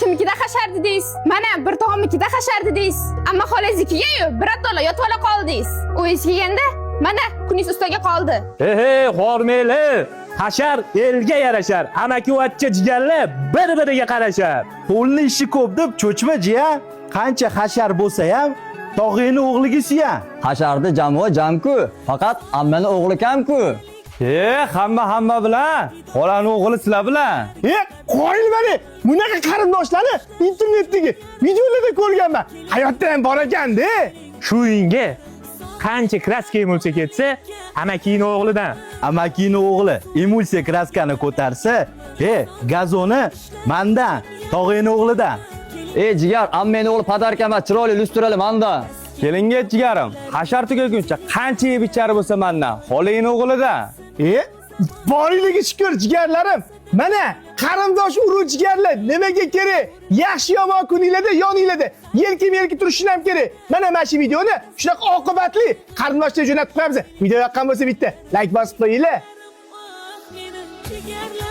Qarindoshimnikida hashar dedingiz. Mana bir tog'amnikida hashar dedingiz. Amma xolangiznikiga-yu birato'la yotib ola qoldingiz. Uyingiz kelganda mana kuningiz ustaga qoldi. Ehe, hormeli. Hashar elga yarashar. Amakivachcha jigarlar bir-biriga qarashar. Qo'lni ishi ko'p deb cho'chma, jiyan. Qancha hashar bo'lsa ham tog'ingni o'g'liga suyan. Hasharda jamoa jamku, faqat ammani o'g'li kamku. E, hamma hamma bilan, xolani o'g'li sizlar bilan. E, qoyil mani. Bunaqa qarindoshlarni internetdagi videolarda ko'rganman. Hayotda ham bor ekan-da. Shu uyingga qancha kraska emulsiya ketsa, amakini o'g'lidan. Amakini o'g'li emulsiya kraskani ko'tarsa, gazoni mandan, tog'ingni o'g'lidan. E jigar, ammani o'g'li podarka emas, chiroyli lyustrali manda. Kelinga jigarim, hashar tugaguncha qancha yeb ichari bo'lsa mandan, xolangni o'g'lidan. E, borligiga shukur, jigarlarim. Mana qarindosh urug' jigarlar nimaga kerak? Yaxshi yomon kuninglarda yoninglarda yelkam yelka turishing ham kerak. Mana shu videoni shunaqa oqibatli qarindoshlar jo'natib qo'yamiz. Video yoqqan bo'lsa bitta like bosib qo'yinglar. Meni jigarlarim.